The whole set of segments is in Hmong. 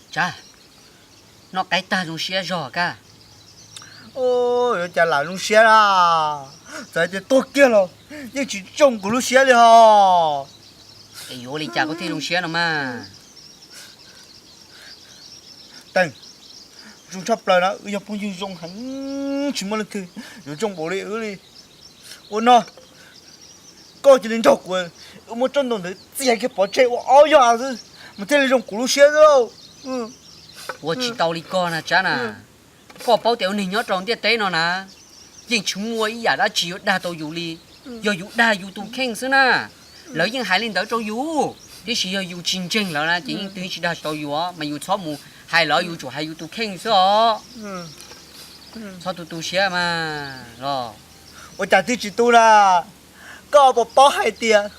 Tsav, noj qaib tag zoo siab zog kab. Yuav cas lam zoo siab na, txawm hais tias tuag kiag los yeej tsis tsoo kuv lub siab li hos. Es yuav ua li cas koj thiaj zoo siab no mas? Teem, zoo tshaj plaws na, wb yog phooj ywg zoo heev, tsis muaj leej twg yuav zoo npaum li wb li. Ua no, koj cia li nrog kuv, wb muab tsob ntoo ntawd txiav kiag pov tseg ua ob yam xwb mas thiaj li zoo kuv lub siab xwb. Ua tsis tau li koj na Tsav na. Koj paub tias ua neeg nyob rau ntiaj teb no na, yeej tsis muaj ib yam dab tsi yuav dag tau yus li. Yog yus dag yus tus kheej xwb na, lawv yeej hais li ntawd rau yus, tiam sis yog yus tsis ntseeg lawv na ces yeej twb tsis dag tau yus os, mas yus txhob mus hais lawv, yus tsum hais yus tus kheej xwb os. Txhob tu tu siab mas los. Ua cas thiaj tsis tu na? Koj puas paub hais tias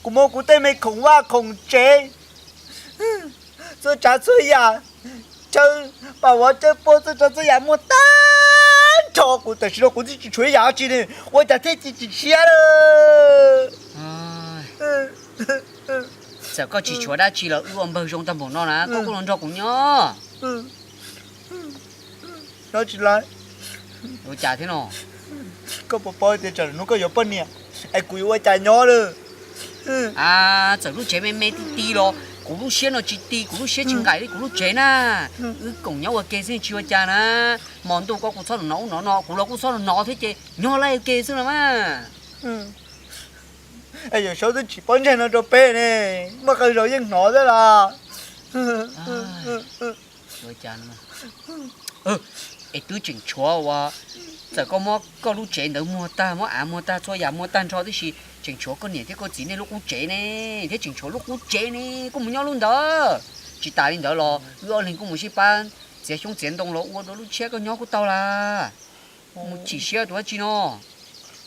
kuv muab kuv tej me khoom vaj khoom tsev, txhua tsav txhua yam, chaw pam vov chaw puag txhua tsav txhua yam muag tag nrho, kuv tam sim no kuv twb tsis tshuav ib yam dab tsi li, ua cas thiaj tsis tsis siab lawm? Txawm koj tsis tshuav dab tsi los wb ua npawg zoo tag npaum no na, koj kuj los nrog kuv nyob. Nyob tsis lawm. Ua cas thiab no? Koj puas paub tias tsam hnub koj yuav poj niam es kuv yuav ua cas nyob lawm? A, txawm lub tsev me me ti ti los kuv lub siab no tsis ti, kuv lub siab tsis nqaim li kuv lub tsev na. Wb koom nyob ua ke xwb tsis ua cas na. Hmo ntuj koj kuj txhob hnov ub hnov no, kuv los kuj txhob hnov thiab ces nyob laij ua ke xwb los mas. Es Yawm Saub twb tsis paub ntseeg no rau peb ne, muaj qee zaus yeej hnov xwb los. Es twb tseem tshuav uas txawm koj muab koj lub tsev ntawd muag tag, muab av muag tag, txhua yam muag tag nrho tib si, tseem tshuav koj niam thiab koj txiv nej lub qub tsev ne, thiab tseem tshuav lub qub tsev ne, koj mus nyob lub ntawd. Tsis tas li ntawd los wb ob leeg kuj mus sib pab txiav xyoob txiav ntoo los ua dua lub tshiab koj nyob kuj tau las. Mus chim siab tus dab tsi no.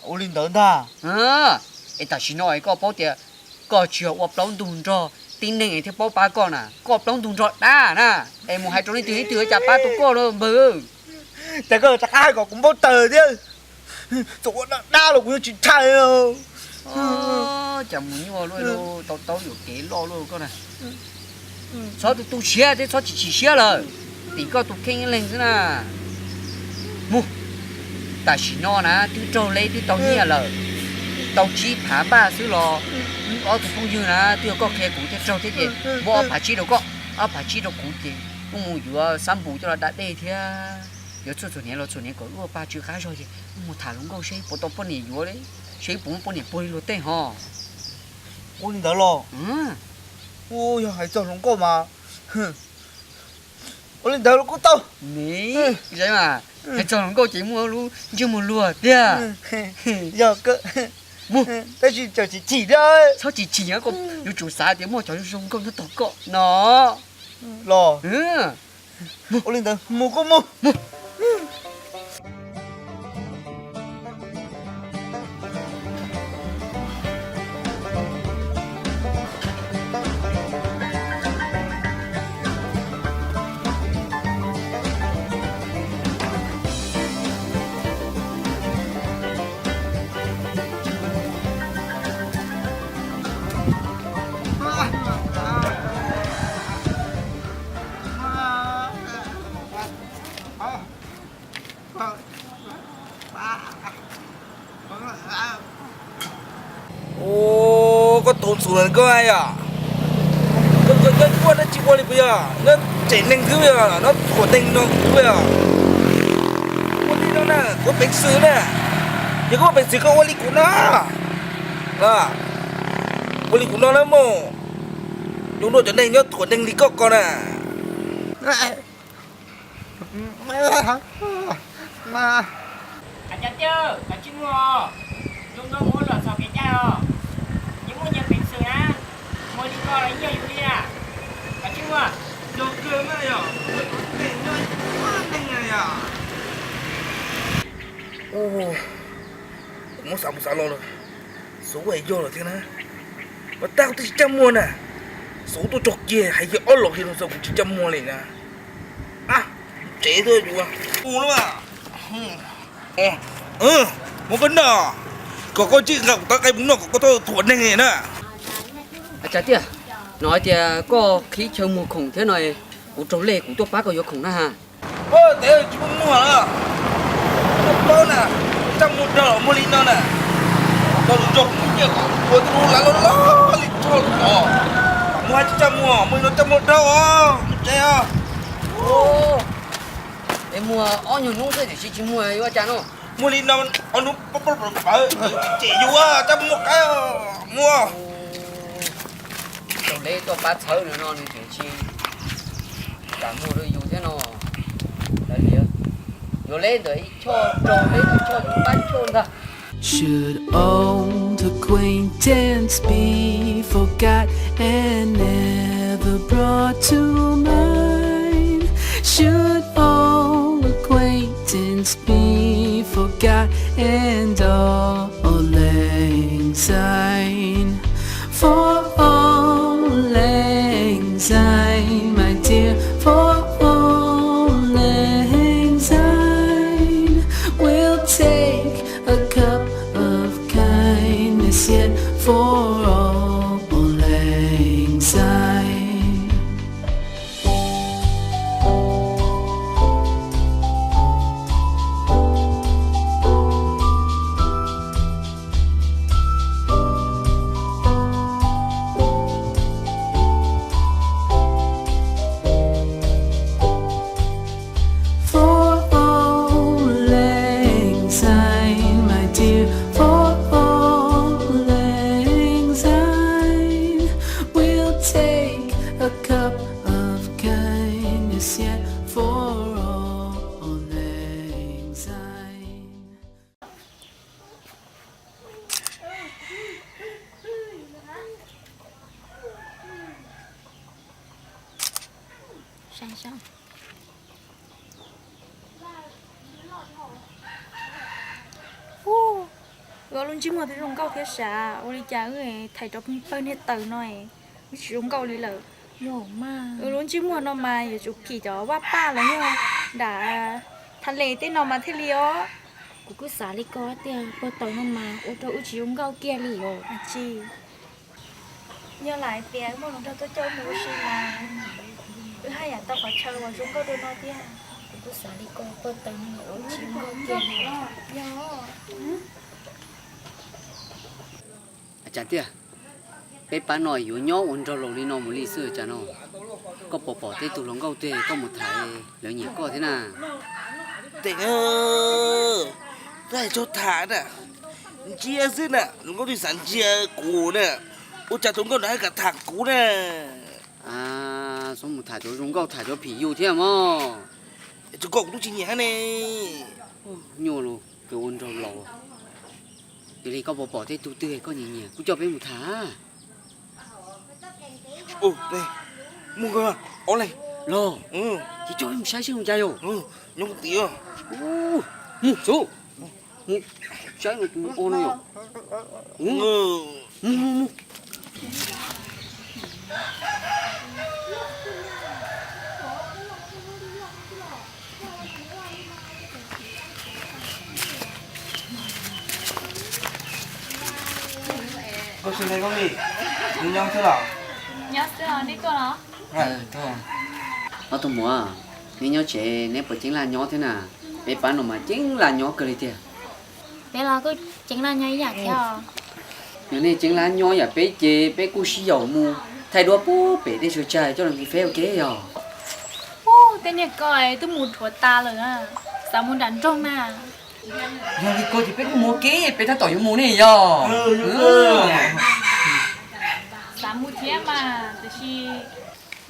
Ua li ntawd ntag. Es tam sim no es koj paub tias koj tsis yog ua plaub ntug nrog tib neeg thiaj paub pab koj na, koj ua plaub ntug nrog dab na. Es mus hais rau leej twg leej twg cas pab tau koj los npawg. Ces koj rov qab hais kom kuv npau taws thiab. Txawm ua dab dab los kuv yeej tsis ntshai. Cas mus nyuaj luaj, tau taub yuam kev loj luaj koj na. Txhob tu tu siab thiab txhob chim chim siab lawm, tim koj tus kheej ib leeg xwb na. Mus, tam sim no na twb raug leb twb tau nyiaj lawm, tau tsib phav npaj xwb los wb ob tug phooj ywg na twb yog koj qhia kuv thiaj raug thiab ces muab ob phav tsib rau koj, ob phav tsib rau kuv ces wb mus yuav xab npus coj los da dej thiab yuav txhua txhua hniav los txhua hniav kom wb ua pa tsw qab zog ces wb mus tham hluas nkauj seb puas tau poj niam yuav li, seb puas muaj poj niam puag li luag tej ho. Ua li ntawd los? Ua yog hais txog hluas nkauj mas, ua li ntawd los kuj tau. Hais txog hluas nkauj ces muaj lub ntsej muag luag tiag. Yog, tab sis tseem chim chim thiab. Txhob chim chim, yuav tsum xav tias muaj cov zoo nkauj nyob tog koj no los. Ua li ntawd mus kuj mus. Ua, koj tuav ntxuav koj yom? Koj, koj, koj muaj dab tsi ua li puas yog? Nyob tsev neeg xwb yog, nyob thuam neeg no xwb yog? Ua li no na, kuv peev xwm na, yog koj peev xwm koj ua li kuv no, ua li kuv no na mog, zoo dua cov neeg nyob thuam neeg li koj ko na. Hais tias tiag, koj tsis muaj, zoo nkaus mus ua luam txog kev cai os, yeej muaj nyias peev xwm na, muaj li koj los yeej yog yus li na, koj tsis muaj. Yog kawg mas yog, neeg nyob neeg na yog. Kuv muab xav mus xav los lawm, xyov yog lawm thiab na. Mas tab kuv twb tsis caj muag na, xyov tuaj txog kiag hais yog ob los kiag no xyov kuv tsis caj muag li na. Tsev tuaj yuav mus lawm. Muab koj noj, kom koj tsis nqa kuv taub qe mus noj kom koj tau thuam neeg na. Tsav tiag, no hais tias koj qhib chaw muag khoom thiab no, Kuv raug lej kuv tuaj pab koj yuav khoom na ha. Ua, tes tsis muaj muag los? Koj paub na, txaj muag dhau muag li no na. Koj tus nraug kuv nyiam kom ua tus lav loj loj li txhoj los. Muag tsis txaj muag, muag li no txaj muag dhau os, mus tsev os. Es muag ob nyuag hnub xwb tiam sis tsis muag yuav ua cas no? Muag li no ob hnub pawv pawv, cem yus txaj muag qaib muag. Raug lej tuaj pab txhawb no no nws tseem tsis kam muag rau yus thiab no. Lawv liam, yuav lej ntawm ib choj raug lej ntawm choj yus pab choj ntag. Should old acquaintance be forgot and never brought to mind? Should old acquaintance be forgot and auld lang syne? For auld lang syne, my dear, for auld lang syne, we'll take a cup of kindness yet for auld lang syne. For auld lang syne, my dear, for auld lang syne, we'll take a cup of kindness yet for auld lang syne. Ub, wb ob lub ntsej muag twb zoo nkauj thiab sav, ua li cas wb thaiv rau pawg niag taws no wb tsis zoo nkauj li lawm. Wb lub ntsej muag no mas yuav tsum phim cov vaj paj los yog nram thaj les tej no mas thiaj li os. Kuv kuj xav li ko tiag, pawg taws no mas ua rau wb tsis zoo nkauj kiag li os. Tsis yog lam hais tias wb muaj hluas nraug tuaj coj wb mus ua si mas wb haj yam tau qhov chaw uas zoo nkauj dua no thiab. Kuv kuj xav li ko, pawg taws no mas ua tsis zoo nkauj kiag li. Yog. Cas tiag, peb pab no yuav nyob ua nraug laus li no mus li xwb cas no. Koj puas pom tej tug hluas nkauj twg koj mus tham lawv nyiam koj thiab na? Tes, twb hais txog tham na, ntsia xwb na, hluas nkauj twb xav ntsia kuv na, ua cas tus nkauj ntawd haj kam tham kuv na. Xyov mus tham cov zoo nkauj tham cov phim yus thiab mog. Tus nkauj kuv twb tsis nyiam hab ne. Nyuaj los kawg ua nraug laus. Yog li koj puas pom tej tug twg koj nyiam nyiam kuj coj peb mus tham. Mus, ob leeg los, ces coj peb mus saib seb zoo cas yog. Nyob tim, mus xwb, mus saib no tus o no yog. Mus, mus, mus. Koj tsis neb koj li, neb nyob xwb los? Ob tug muam, neb nyob tsev neb puas ceeb laj nyob thiab na? Peb pab no mas ceeb laj nyob kawg li tiag. Peb los kuj ceeb laj nyob ib yam thiab. Yog nej ceeb laj nyob yam peb ces peb kuj sib yaum mus thaij duab puag pem tej sawv tsag coj los nqi feb ua ke yog. Ub, tej niag ko twb mus dhuav tas lawm, xav mus nram nroog na. Yog li ko ces peb kuj mus ua ke, peb tab tom yuav mus ne yog. Xav mus thiab mas, tiam sis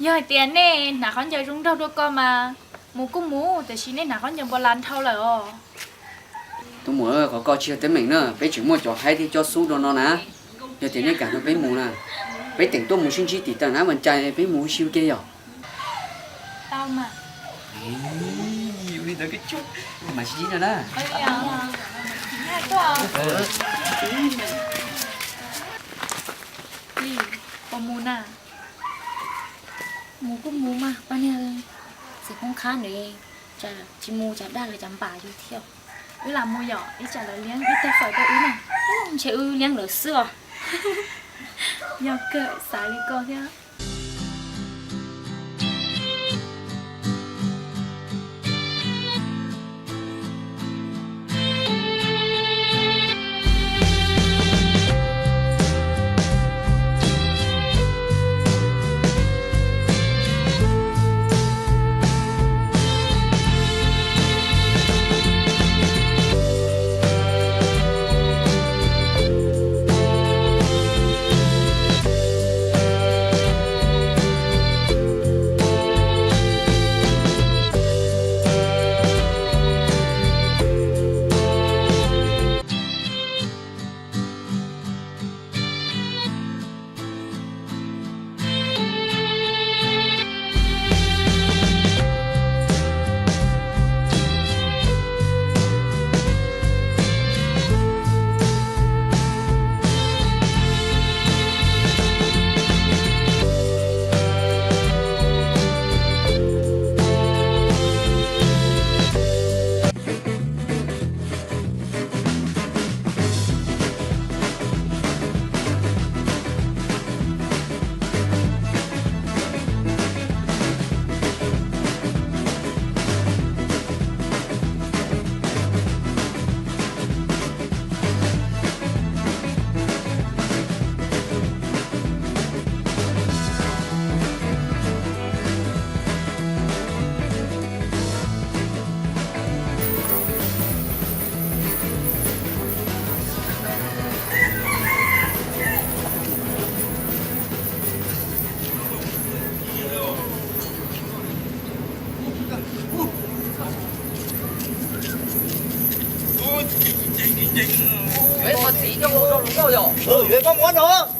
yog hais tias nej hnav khaub ncaws zoo nraug dua ko mas mus kuj mus, tiam sis nej hnav khaub ncaws npau las dhau lawm os. Tus muam, qhov ko tsis yog teeb meem na, peb tseem muaj cov haib thiab cov xub rau no na. Yog tias nej kam nrog peb mus na, peb teem tuaj mus sib ntsib tim taw na, vas cas peb mus ua si ua ke yog. Tau mas. Ua li ntawd, mam sib ntsib no na. Puas mus na? Mus kuj mus mas, pab niag txiv poob qhab ntawd, tsis mus cas dag lawv cas npam yus thiab. Wb lam mus yom, ib tsam lawv liab ib teg fawm rau wb na. Ntshe wb liab lawv xwb os. Yog kawg, xav li ko thiab. Yuav ib qho txiv coj mus rau hluas nkauj yom? Yuav ib pob muab no.